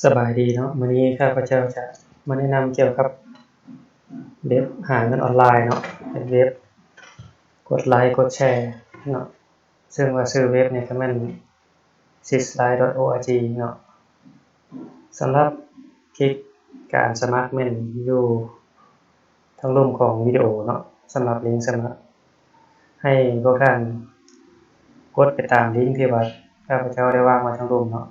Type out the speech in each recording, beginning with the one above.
ສະບາຍດີເນາະ, ມື້ນີ້ຂ້າພະເຈົ້າຈະມາແນະນຳກ່ຽວກັບເວັບຫາເງິນອອນລາຍເນາະ, ເປັນເວັບກົດໄລກົດແຊເນາະ, ເຊິ່ງວ່າຊື່ເວັບນີ້ກໍແມ່ນ sysline.org ເນາະ. ສຳລັບຄລິກການສະໝັກແມ່ນຢູ່ທາງລຸ່ມຂອງວິດີໂອເນາະ, ສຳລັບລິງສະໝັກ. ໃຫ້ພວກທ່ານກົດໄປຕາມລິງທີ່ວ່າຂ້າພະເຈົ້າໄດ້ວາງໄວ້ທາງລຸ່ມເນາະ.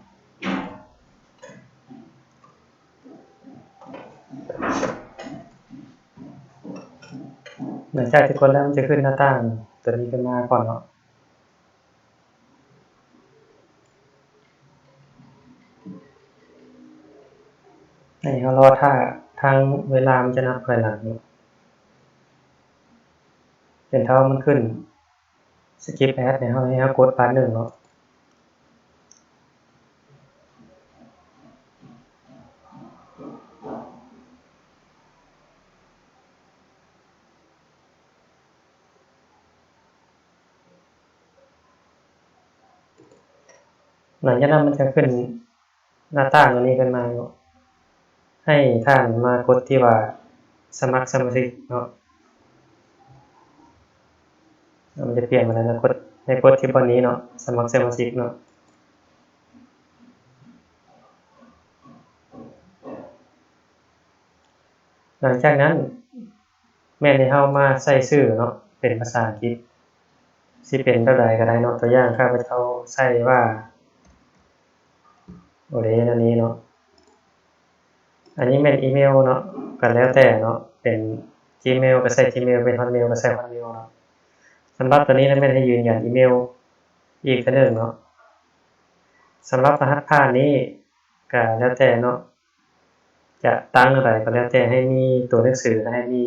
ຫຼັງຈາກທີ່ກົດແລ້ວ ມັນຈະຂຶ້ນໜ້າຕ່າງຕົວນີ້ຂຶ້ນມາກ່ອນເນາະ. ໃຫ້ເຮົາລໍຖ້າ, ທາງເວລາມັນຈະນັບຖອຍຫຼັງເນາະ, ຈົນເທົ່າມັນຂຶ້ນ Skip Ad ໃຫ້ເຮົາ, ໃຫ້ເຮົາກົດບາດໜຶ່ງເນາະ. ຫຼັງຈາກນັ້ນມັນຈະຂຶ້ນໜ້າຕ່າງຕົວນີ້ຂຶ້ນມາເນາະ, ໃຫ້ທ່ານມາກົດທີ່ວ່າສະໝັກສະມາຊິກເນາະ. ມັນຈະປ່ຽນມາແລ້ວນະ, ກົດ, ໃຫ້ກົດທີ່ບ່ອນນີ້ເນາະ, ສະໝັກສະມາຊິກເນາະ. ຫຼັງຈາກນັ້ນ ແມ່ນໃຫ້ເຮົາມາໃສ່ຊື່ເນາະ ເປັນພາສາອັງກິດ, ຊິເປັນແບບໃດກໍໄດ້ເນາະ. ຕົວຢ່າງ ຂ້າພະເຈົ້າໃສ່ວ່າ ໂອເລ ແນວນີ້ເນາະ. ອັນນີ້ແມ່ນອີເມວເນາະ, ກໍແລ້ວແຕ່ເນາະ, ເປັນ Gmail ກໍໃສ່ Gmail, ເປັນ Hotmail ກໍໃສ່ Hotmail ເນາະ. ສຳລັບຕົວນີ້ນະ ແມ່ນໃຫ້ຢືນຢັນອີເມວອີກເທື່ອໜຶ່ງເນາະ. ສຳລັບລະຫັດຜ່ານນີ້ກໍແລ້ວແຕ່ເນາະ, ຈະຕັ້ງແນວໃດກໍແລ້ວແຕ່, ໃຫ້ມີຕົວໜັງສື ແລະ ໃຫ້ມີ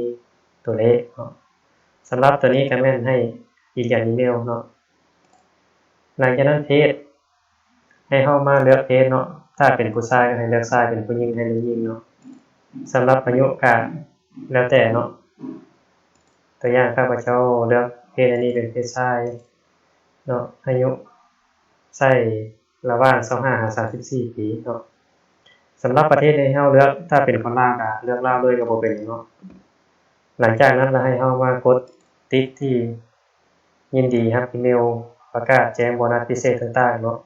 ຕົວເລກເນາະ. ສຳລັບຕົວນີ້ກໍແມ່ນໃຫ້ຢືນຢັນອີເມວເນາະ. ຫຼັງຈາກນັ້ນເພດ, ໃຫ້ເຮົາມາເລືອກເພດເນາະ, ຖ້າເປັນຜູ້ຊາຍກໍໃຫ້ເລືອກຊາຍ, ເປັນຜູ້ຍິງໃຫ້ເລືອກຍິງເນາະ. ສຳລັບອາຍຸກໍແລ້ວແຕ່ເນາະ, ຕົວຢ່າງ ຂ້າພະເຈົ້າເລືອກເພດອັນນີ້ເປັນເພດຊາຍເນາະ, ອາຍຸໃສ່ລະຫວ່າງຊາວຫ້າຫາສາມສິບສີ່ປີເນາະ. ສຳລັບປະເທດໃຫ້ເຮົາເລືອກ, ຖ້າເປັນຄົນລາວກໍເລືອກລາວເລີຍກໍບໍ່ເປັນຫຍັງເນາະ. ຫຼັງຈາກນັ້ນລະໃຫ້ເຮົາມາກົດຕິກທີ່ຍິນດີຮັບອີເມວປະກາດແຈ້ງໂບນັດພິເສດຕ່າງໆເນາະ,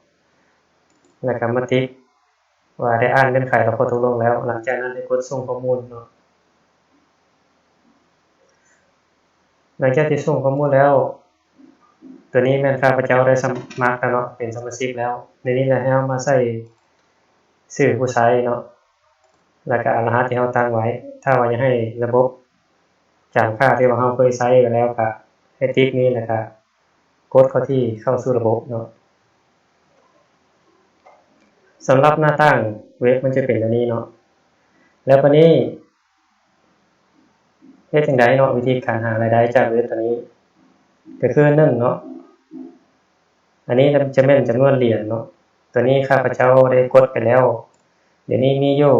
ແລ້ວກໍມາຕິກວ່າໄດ້ອ່ານເງື່ອນໄຂ ແລະ ຂໍ້ຕົກລົງແລ້ວ. ຫຼັງຈາກນັ້ນໃຫ້ກົດສົ່ງຂໍ້ມູນເນາະ. ຫຼັງຈາກທີ່ສົ່ງຂໍ້ມູນແລ້ວ, ຕົວນີ້ແມ່ນຂ້າພະເຈົ້າໄດ້ສະໝັກແລ້ວເນາະ, ເປັນສະມາຊິກແລ້ວ. ໃນນີ້ລະໃຫ້ເຮົາມາໃສ່ຊື່ຜູ້ໃຊ້ເນາະ, ແລ້ວກະລະຫັດທີ່ເຮົາຕັ້ງໄວ້. ຖ້າວ່າຢາກໃຫ້ລະບົບຈຳຄ່າທີ່ວ່າເຮົາເຄີຍໃຊ້ໄປແລ້ວ, ກະໃຫ້ຕິກນີ້ ແລ້ວກະກົດເຂົ້າທີ່ເຂົ້າສູ່ລະບົບເນາະ. ສຳລັບໜ້າຕ່າງເວັບມັນຈະເປັນແບບນີ້ເນາະ. ແລ້ວບາດນີ້ ເຮັດຈັ່ງໃດເນາະ ວິທີການຫາລາຍໄດ້ຈາກເວັບຕົວນີ້? ກໍຄື ໜຶ່ງເນາະ, ອັນນີ້ຈະແມ່ນຈຳນວນຫຼຽນເນາະ. ຕົວນີ້ຂ້າພະເຈົ້າໄດ້ກົດໄປແລ້ວ, ດຽວນີ້ມີຢູ່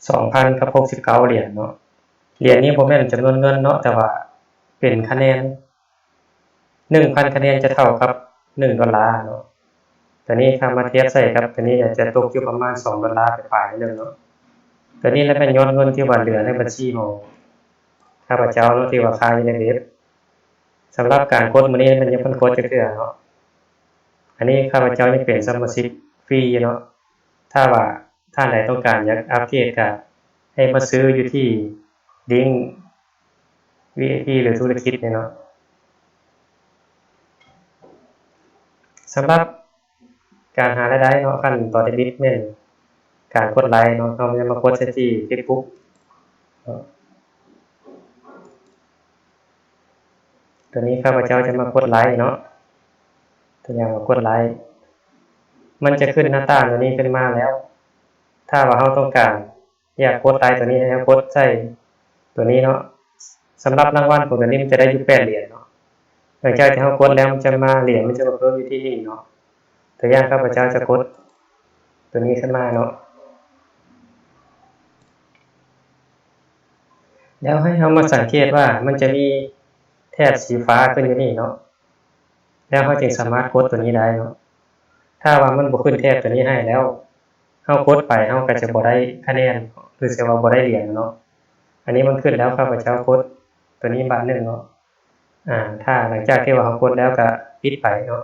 ສອງພັນກັບຫົກສິບເກົ້າຫຼຽນເນາະ. ຫຼຽນນີ້ບໍ່ແມ່ນຈຳນວນເງິນເນາະ, ແຕ່ວ່າເປັນຄະແນນ. ໜຶ່ງພັນຄະແນນຈະເທົ່າກັບໜຶ່ງໂດລາເນາະ. ຕົວນີ້ຖ້າມາທຽບໃສ່ກັບຕົວນີ້ ຈະຕົກຢູ່ປະມານສອງໂດລາປາຍໆໜຶ່ງເນາະ. ຕົວນີ້ລະແມ່ນຍອດເງິນທີ່ວ່າເຫຼືອໃນບັນຊີຂອງຂ້າພະເຈົ້າເນາະ ທີ່ວ່າຄ້າງຢູ່ໃນເວັບ. ສຳລັບການກົດມື້ນີ້ ມັນຍັງບໍ່ທັນກົດຈັກເທື່ອເນາະ. ອັນນີ້ຂ້າພະເຈົ້າຍັງເປັນສະມາຊິກຟຣີຢູ່ເນາະ. ຖ້າວ່າທ່ານໃດຕ້ອງການຢາກອັບເກຣດ ກະໃຫ້ມາຊື້ຢູ່ທີ່ລິ້ງ ວີໄອພີ ຫຼື ທຸລະກິດນີ້ເນາະ. ສຳລັບການຫາລາຍໄດ້ເນາະ, ຂັ້ນຕອນທຳອິດແມ່ນການກົດໄລເນາະ, ເຮົາຈະມາກົດໃສ່ທີ່ເຟສບຸກເນາະ. ຕົວນີ້ຂ້າພະເຈົ້າຈະມາກົດໄລເນາະ, ຕົວຢ່າງວ່າກົດໄລ, ມັນຈະຂຶ້ນໜ້າຕ່າງຕົວນີ້ຂຶ້ນມາແລ້ວ. ຖ້າວ່າເຮົາຕ້ອງການ ຢາກກົດໄລຕົວນີ້ ໃຫ້ເຮົາກົດໃສ່ຕົວນີ້ເນາະ. ສຳລັບລາງວັນຂອງຕົວນີ້ ມັນຈະໄດ້ຢູ່ແປດຫຼຽນເນາະ. ຫຼັງຈາກທີ່ເຮົາກົດແລ້ວ ມັນຈະມາ ຫຼຽນມັນຈະມາເພີ່ມຢູ່ທີ່ນີ້ເນາະ. ຕົວຢ່າງ ຂ້າພະເຈົ້າຈະກົດຕົວນີ້ຂຶ້ນມາເນາະ, ແລ້ວໃຫ້ເຮົາມາສັງເກດວ່າມັນຈະມີແຖບສີຟ້າຂຶ້ນຢູ່ນີ້ເນາະ, ແລ້ວເຮົາຈຶ່ງສາມາດກົດຕົວນີ້ໄດ້ເນາະ. ຖ້າວ່າມັນບໍ່ຂຶ້ນແຖບຕົວນີ້ໃຫ້ແລ້ວ, ຮົາກົດໄປ ເຮົາກໍຈະບໍ່ໄດ້ຄະແນນ ຫຼື ຊິວ່າບໍ່ໄດ້ຫຼຽນເນາະ. ອັນນີ້ມັນຂຶ້ນແລ້ວ ຂ້າພະເຈົ້າກົດຕົວນີ້ບາດໜຶ່ງເນາະ. ອາ ຖ້າຫຼັງຈາກທີ່ວ່າເຮົາກົດແລ້ວກໍປິດໄປເນາະ.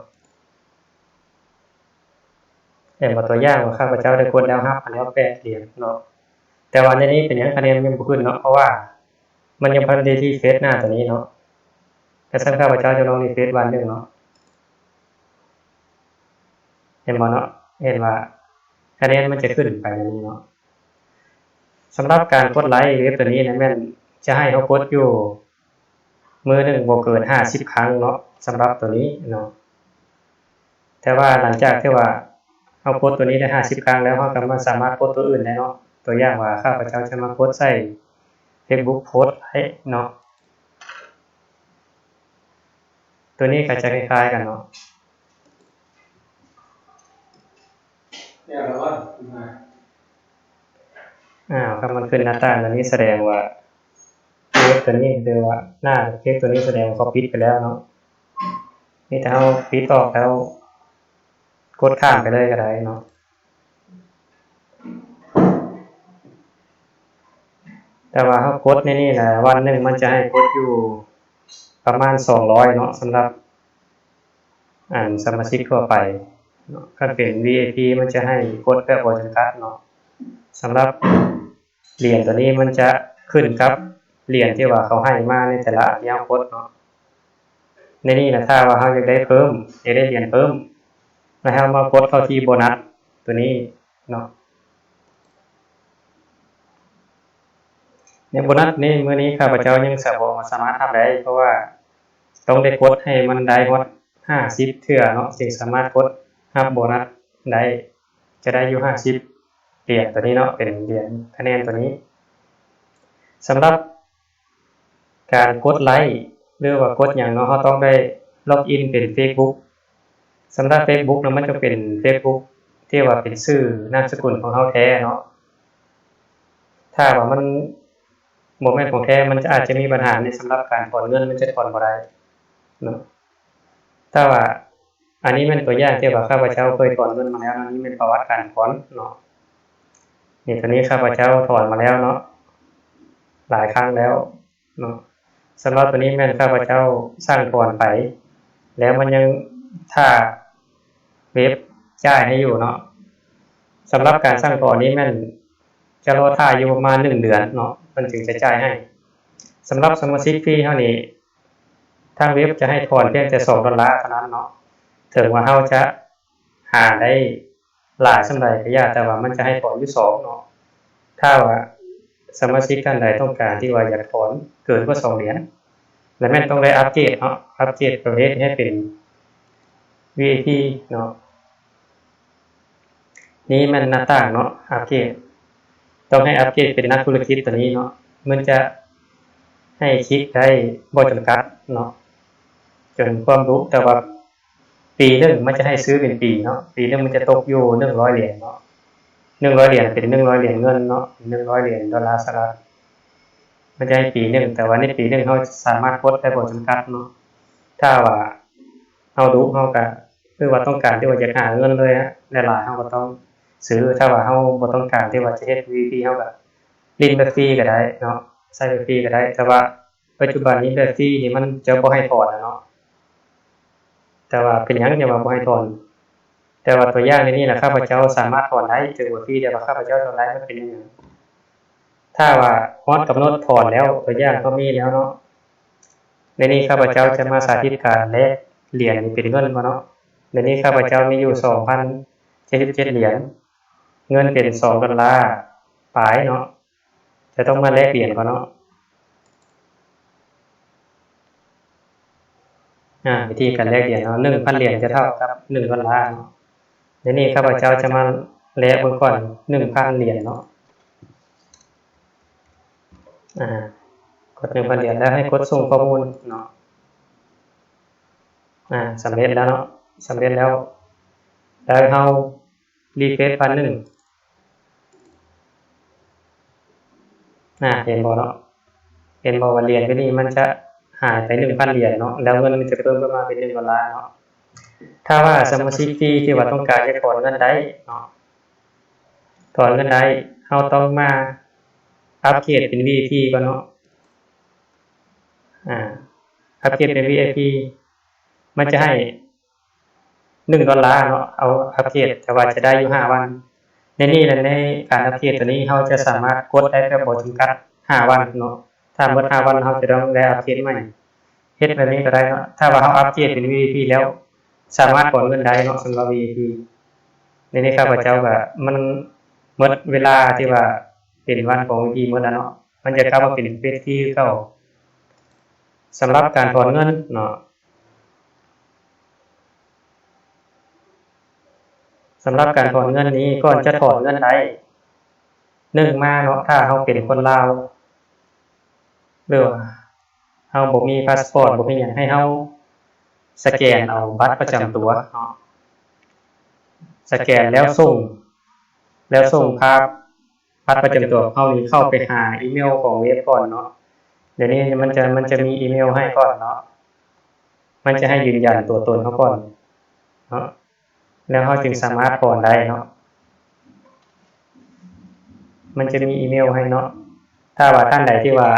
ເຫັນບໍ່ ຕົວຢ່າງວ່າຂ້າພະເຈົ້າໄດ້ກົດແລ້ວ ຮັບມາແລ້ວແປດຫຼຽນເນາະ. ແຕ່ວ່າໃນນີ້ເປັນຫຍັງຄະແນນມັນຍັງບໍ່ຂຶ້ນເນາະ? ເພາະວ່າມັນຍັງບໍ່ທັນໄດ້ຣີເຟຣຊໜ້າຕົວນີ້ເນາະ. ກະຊັ້ນຂ້າພະເຈົ້າຈະລອງຣີເຟຣຊບາດໜຶ່ງເນາະ. ເຫັນບໍ່ເນາະ? ເຫັນວ່າຄະແນນມັນຈະຂຶ້ນໄປແນວນີ້ເນາະ. ສຳລັບການກົດໄລເວັບຕົວນີ້ນະ ແມ່ນຈະໃຫ້ເຮົາກົດຢູ່ມື້ໜຶ່ງບໍ່ເກີນຫ້າສິບຄັ້ງເນາະ ສຳລັບຕົວນີ້ເນາະ. ແຕ່ວ່າຫຼັງຈາກທີ່ວ່າເຮົາກົດຕົວນີ້ໄດ້ຫ້າສິບຄັ້ງແລ້ວ ເຮົາກໍມາສາມາດກົດຕົວອື່ນໄດ້ເນາະ. ຕົວຢ່າງວ່າຂ້າພະເຈົ້າຈະມາກົດໃສ່ເຟສບຸກໂພສໄລເນາະ. ຕົວນີ້ກໍຈະຄ້າຍໆກັນເນາະ. ອ້າວ ຄັນມັນຂຶ້ນໜ້າຕ່າງແບບນີ້ ສະແດງວ່າເວັບຕົວນີ້ ຫຼືວ່າໜ້າເວັບຕົວນີ້ ສະແດງວ່າເຂົາປິດໄປແລ້ວເນາະ. ມີແຕ່ເຮົາປິດອອກແລ້ວ ກົດຂ້າມໄປເລີຍກໍໄດ້ເນາະ. ແຕ່ວ່າເຮົາກົດໃນນີ້ລະ ວັນໜຶ່ງມັນຈະໃຫ້ກົດຢູ່ປະມານສອງຮ້ອຍເນາະ ສຳລັບ ອັນ ສະມາຊິກທົ່ວໄປເນາະ. ຄັນເປັນ ວີໄອພີ ມັນຈະໃຫ້ກົດແບບບໍ່ຈຳກັດເນາະ. ສຳລັບຫຼຽນຕົວນີ້ມັນຈະຂຶ້ນກັບຫຼຽນທີ່ວ່າເຂົາໃຫ້ມາໃນແຕ່ລະອັນທີ່ເຮົາກົດເນາະ. ໃນນີ້ນະ ຖ້າວ່າເຮົາຢາກໄດ້ເພີ່ມ ຢາກໄດ້ຫຼຽນເພີ່ມ ແລ້ວເຮົາມາກົດເຂົ້າທີ່ໂບນັດຕົວນີ້ເນາະ. ໃນໂບນັດນີ້ ມື້ນີ້ຂ້າພະເຈົ້າຍັງສະ ບໍ່ສາມາດຮັບໄດ້ ເພາະວ່າຕ້ອງໄດ້ກົດໃຫ້ມັນໄດ້ຮອດຫ້າສິບເທື່ອເນາະ ຈຶ່ງສາມາດກົດຮັບໂບນັດໄດ້. ຈະໄດ້ຢູ່ຫ້າສິບຫຼຽນຕົວນີ້ເນາະ ເປັນຫຼຽນຄະແນນຕົວນີ້. ສຳລັບການກົດໄລ ຫຼືວ່າກົດຫຍັງເນາະ ເຮົາຕ້ອງໄດ້ລັອກອິນເປັນເຟສບຸກ. ສຳລັບເຟສບຸກນະ ມັນຈະເປັນເຟສບຸກທີ່ວ່າເປັນຊື່ນາມສະກຸນຂອງເຮົາແທ້ເນາະ. ຖ້າວ່າມັນບໍ່ແມ່ນຂອງແທ້ ມັນຈະ ອາດຈະມີບັນຫາໃນສຳລັບການຖອນເງິນ ມັນຈະຖອນບໍ່ໄດ້ເນາະ. ແຕ່ວ່າ ອັນນີ້ແມ່ນຕົວຢ່າງທີ່ວ່າຂ້າພະເຈົ້າເຄີຍຖອນເງິນມາແລ້ວເນາະ, ນີ້ແມ່ນປະຫວັດການຖອນເນາະ. ນີ້ ຕົວນີ້ຂ້າພະເຈົ້າຖອນມາແລ້ວເນາະ ຫຼາຍຄັ້ງແລ້ວເນາະ. ສຳລັບຕົວນີ້ແມ່ນຂ້າພະເຈົ້າສັ່ງຖອນໄປ ແລ້ວມັນຍັງຖ້າເວັບຈ່າຍໃຫ້ຢູ່ເນາະ. ສຳລັບການສັ່ງຖອນນີ້ແມ່ນຈະລໍຖ້າຢູ່ປະມານໜຶ່ງເດືອນເນາະ ເພິ່ນຈຶ່ງຈະຈ່າຍໃຫ້. ສຳລັບສະມາຊິກຟຣີເຮົານີ້ ທາງເວັບຈະໃຫ້ຖອນພຽງແຕ່ສອງໂດລາເທົ່ານັ້ນເນາະ. ເຖິງວ່າເຮົາຈະຫາໄດ້ຫຼາຍສ່ຳໃດກໍຢ່າ ແຕ່ວ່າມັນຈະໃຫ້ຖອນຢູ່ສອງເນາະ. ຖ້າວ່າສະມາຊິກທ່ານໃດຕ້ອງການທີ່ວ່າຢາກຖອນເກີນກວ່າສອງຫຼຽນ ລະແມ່ນຕ້ອງໄດ້ອັບເກຣດເນາະ, ອັບເກຣດປະເພດໃຫ້ເປັນ ວີໄອພີ ເນາະ. ນີ້ແມ່ນໜ້າຕ່າງເນາະ ອັບເກຣດ ຕ້ອງໃຫ້ອັບເກຣດເປັນນັກທຸລະກິດຕົວນີ້ເນາະ ມັນຈະໃຫ້ຄລິກໄດ້ບໍ່ຈຳກັດເນາະ ຈົນຄວາມດຸ ແຕ່ວ່າປີໜຶ່ງມັນຈະໃຫ້ຊື້ເປັນປີເນາະ, ປີໜຶ່ງມັນຈະຕົກຢູ່ໜຶ່ງຮ້ອຍຫຼຽນເນາະ, ໜຶ່ງຮ້ອຍຫຼຽນເປັນໜຶ່ງຮ້ອຍຫຼຽນເງິນເນາະ, ໜຶ່ງຮ້ອຍຫຼຽນໂດລາສະຫະລັດ ມັນຈະໃຫ້ປີໜຶ່ງ ແຕ່ວ່າໃນປີໜຶ່ງເຮົາສາມາດກົດໄດ້ບໍ່ຈຳກັດເນາະ ຖ້າວ່າເຮົາດຸ ເຮົາກະ ຫຼືວ່າຕ້ອງການທີ່ວ່າຢາກຫາເງິນເລີຍຫຼາຍໆ ເຮົາກໍຕ້ອງຊື້. ຖ້າວ່າເຮົາບໍ່ຕ້ອງການທີ່ວ່າຈະເຮັດ ວີໄອພີ ເຮົາກໍຫຼິ້ນແບບຟຣີກໍໄດ້ເນາະ, ໃຊ້ແບບຟຣີກໍໄດ້. ແຕ່ວ່າປັດຈຸບັນນີ້ແບບຟຣີນີ້ມັນຈະບໍ່ໃຫ້ຖອນແລ້ວເນາະ. ແຕ່ວ່າເປັນຫຍັງຈັ່ງວ່າບໍ່ໃຫ້ຖອນ? ແຕ່ວ່າຕົວຢ່າງໃນນີ້ນະ ຂ້າພະເຈົ້າສາມາດຖອນໄດ້ ເຖິງວ່າຟຣີ ແຕ່ວ່າຂ້າພະເຈົ້າຖອນໄດ້ ມັນເປັນຫຍັງ? ຖ້າວ່າຮອດກຳນົດຖອນແລ້ວ ຕົວຢ່າງກໍມີແລ້ວເນາະ. ໃນນີ້ຂ້າພະເຈົ້າຈະມາສາທິດການແລກຫຼຽນເປັນເງິນເນາະ. ໃນນີ້ຂ້າພະເຈົ້າມີຢູ່ສອງພັນເຈັດສິບເຈັດຫຼຽນ, ເງິນເປັນສອງໂດລາປາຍເນາະ. ຈະຕ້ອງມາແລກຫຼຽນກ່ອນເນາະ. ອາ ວິທີການແລກຫຼຽນເນາະ, ໜຶ່ງພັນຫຼຽນຈະເທົ່າກັບໜຶ່ງໂດລາເນາະ. ດຽວນີ້ຂ້າພະເຈົ້າຈະມາແລກເບິ່ງກ່ອນ ໜຶ່ງພັນຫຼຽນເນາະ. ອາ ກົດໜຶ່ງພັນຫຼຽນ ແລ້ວໃຫ້ກົດສົ່ງຂໍ້ມູນເນາະ. ອາ ສຳເລັດແລ້ວເນາະ, ສຳເລັດແລ້ວ. ແລ້ວເຮົາຣີເຟຣຊບາດໜຶ່ງ. ນະ ເຫັນບໍ່ເນາະ, ເຫັນບໍ່ວ່າຫຼຽນຢູ່ນີ້ມັນຈະຫາຍໄປໜຶ່ງພັນຫຼຽນເນາະ, ແລ້ວເງິນມັນຈະເພີ່ມຂຶ້ນມາເປັນໜຶ່ງໂດລາເນາະ. ຖ້າວ່າສະມາຊິກທີ່ ທີ່ວ່າຕ້ອງການຈະຖອນເງິນໄດ້ເນາະ, ຖອນເງິນໄດ້ ເຮົາຕ້ອງມາອັບເກຣດເປັນ ວີໄອພີ ກ່ອນເນາະ. ອາ ອັບເກຣດເປັນ ວີໄອພີ ມັນຈະໃຫ້ໜຶ່ງດອນລາເນາະ ເອົາອັບເກຣດ ແຕ່ວ່າຈະໄດ້ຢູ່ຫ້າວັນ. ໃນນີ້ນະ ໃນການອັບເກຣດຕົວນີ້ ເຮົາຈະສາມາດກົດໄດ້ແບບບໍ່ຈຳກັດຫ້າວັນເນາະ. ຖ້າໝົດຫ້າວັນ ເຮົາຈະຕ້ອງໄດ້ອັບເກຣດໃໝ່. ເຮັດແບບນີ້ກໍໄດ້ເນາະ. ຖ້າວ່າເຮົາອັບເກຣດເປັນ ວີໄອພີ ແລ້ວ ສາມາດຖອນເງິນໄດ້ເນາະ ສຳລັບ ວີໄອພີ. ໃນນີ້ຂ້າພະເຈົ້າກໍ ມັນໝົດເວລາທີ່ວ່າເປັນວັນຂອງ ວີໄອພີ ໝົດແລ້ວເນາະ. ມັນຈະກັບມາເປັນ ເອສ ທີ ຄືເກົ່າ. ສຳລັບການຖອນເງິນເນາະ ສຳລັບການຖອນເງິນນີ້ ກ່ອນຈະຖອນເງິນໄດ້ ໜຶ່ງມາເນາະ ຖ້າເຮົາເປັນຄົນລາວ ຫຼືວ່າເຮົາບໍ່ມີພາສປອດ ບໍ່ມີຫຍັງ ໃຫ້ເຮົາສະແກນເອົາບັດປະຈຳຕົວເນາະ, ສະແກນແລ້ວສົ່ງ ແລ້ວສົ່ງພາບບັດປະຈຳຕົວຂອງເຮົານີ້ເຂົ້າໄປຫາອີເມວຂອງເວັບກ່ອນເນາະ. ດຽວນີ້ມັນຈະ ມັນຈະມີອີເມວໃຫ້ກ່ອນເນາະ, ມັນຈະໃຫ້ຢືນຢັນຕົວຕົນເຮົາກ່ອນເນາະ ແລ້ວເຮົາຈຶ່ງສາມາດຖອນໄດ້ເນາະ. ມັນຈະມີອີເມວໃຫ້ເນາະ. ຖ້າວ່າທ່ານໃດທີ່ວ່າ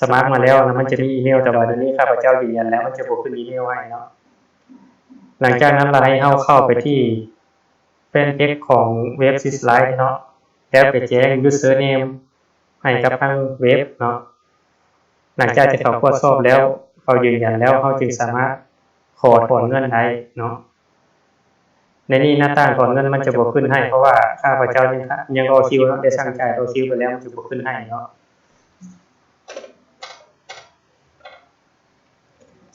ສະໝັກມາແລ້ວນະ ມັນຈະມີອີເມວ, ແຕ່ວ່າດຽວນີ້ຂ້າພະເຈົ້າຢືນຢັນແລ້ວ ມັນຈະບໍ່ຂຶ້ນອີເມວໃຫ້ເນາະ. ຫຼັງຈາກນັ້ນລະໃຫ້ເຮົາເຂົ້າໄປທີ່ແຟນເພຈຂອງເວັບ Swiss Life ເນາະ, ແລ້ວໄປແຈ້ງ username ໃຫ້ກັບທາງເວັບເນາະ. ຫຼັງຈາກທີ່ເຂົາກວດສອບແລ້ວ ເຂົາຢືນຢັນແລ້ວ ເຮົາຈຶ່ງສາມາດຂໍຖອນເງິນໄດ້ເນາະ. ໃນນີ້ໜ້າຕ່າງຖອນເງິນມັນຈະບໍ່ຂຶ້ນໃຫ້ ເພາະວ່າຂ້າພະເຈົ້າຍັງ ຍັງລໍຄິວເນາະ, ໄດ້ສັ່ງຈ່າຍຕໍ່ຄິວໄປແລ້ວ ມັນຈະບໍ່ຂຶ້ນໃຫ້ເນາະ.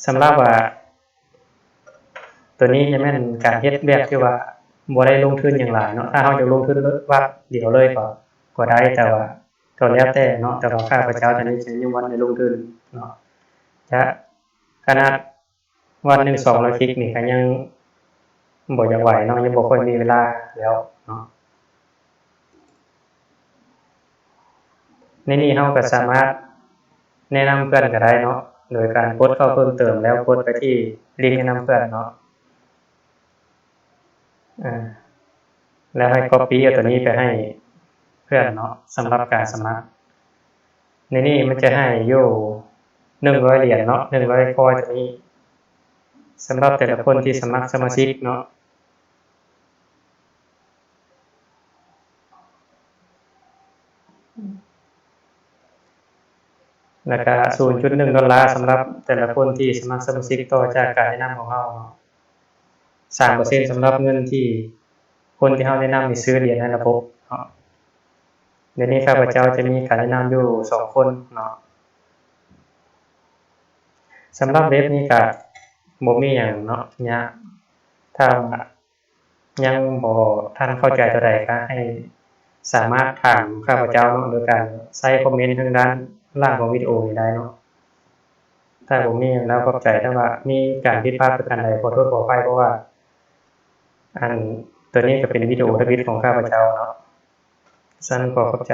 ສຳລັບວ່າ ຕົວນີ້ຈະແມ່ນການເຮັດແບບທີ່ວ່າບໍ່ໄດ້ລົງທຶນຫຍັງຫຼາຍເນາະ. ຖ້າເຮົາຢາກລົງທຶນວັບດຽວເລີຍກໍ ກໍໄດ້, ແຕ່ວ່າກໍແລ້ວແຕ່ເນາະ. ແຕ່ວ່າຂ້າພະເຈົ້າຕອນນີ້ຈະຍັງບໍ່ໄດ້ລົງທຶນເນາະ, ຈະຂະໜາດວັບໜຶ່ງສອງຮ້ອຍຄລິກນີ້ກໍຍັງບໍ່ຢາກໄຫວເນາະ, ຍັງບໍ່ຄ່ອຍມີເວລາແລ້ວເນາະ. ໃນນີ້ເຮົາກໍສາມາດແນະນຳເພື່ອນກໍໄດ້ເນາະ, ໂດຍການກົດເຂົ້າເພີ່ມເຕີມ ແລ້ວກົດໄປທີ່ລິ້ງແນະນຳເພື່ອນເນາະ. ອາ ແລ້ວໃຫ້ copy ເອົາຕົວນີ້ໄປໃຫ້ເພື່ອນເນາະ ສຳລັບການສະໝັກ. ໃນນີ້ມັນຈະໃຫ້ຢູ່ໜຶ່ງຮ້ອຍຫຼຽນເນາະ, ໜຶ່ງຮ້ອຍຄອຍຕົວນີ້ ສຳລັບແຕ່ລະຄົນທີ່ສະໝັກສະມາຊິກເນາະ. ແລ້ວກະສູນຈຸດໜຶ່ງດອນລາສຳລັບແຕ່ລະຄົນທີ່ສະໝັກສະມາຊິກຕໍ່ຈາກການແນະນຳຂອງເຮົາເນາະ, ສາມເປີເຊັນສຳລັບເງິນທີ່ຄົນທີ່ເຮົາແນະນຳນີ້ຊື້ຫຼຽນໃນລະບົບເນາະ. ດຽວນີ້ຂ້າພະເຈົ້າຈະມີການແນະນຳຢູ່ສອງຄົນເນາະ. ສຳລັບເວັບນີ້ກະບໍ່ມີຫຍັງເນາະ ຍາກ, ຖ້າວ່າ ຍັງບໍ່ທັນເຂົ້າໃຈຕົວໃດກໍໃຫ້ສາມາດຖາມຂ້າພະເຈົ້າເນາະ ໂດຍການໃສ່ຄອມເມັນທາງດ້ານລ່າງຂອງວິດີໂອນີ້ໄດ້ເນາະ. ຖ້າບໍ່ມີຫຍັງແລ້ວຂອບໃຈ, ຖ້າວ່າມີການຜິດພາດປະການໃດ ຂໍໂທດຂໍອະໄພ, ເພາະວ່າ ອັນ ຕົວນີ້ກໍເປັນວິດີໂອທຳອິດຂອງຂ້າພະເຈົ້າເນາະ. ຊັ້ນກໍຂອບໃຈ.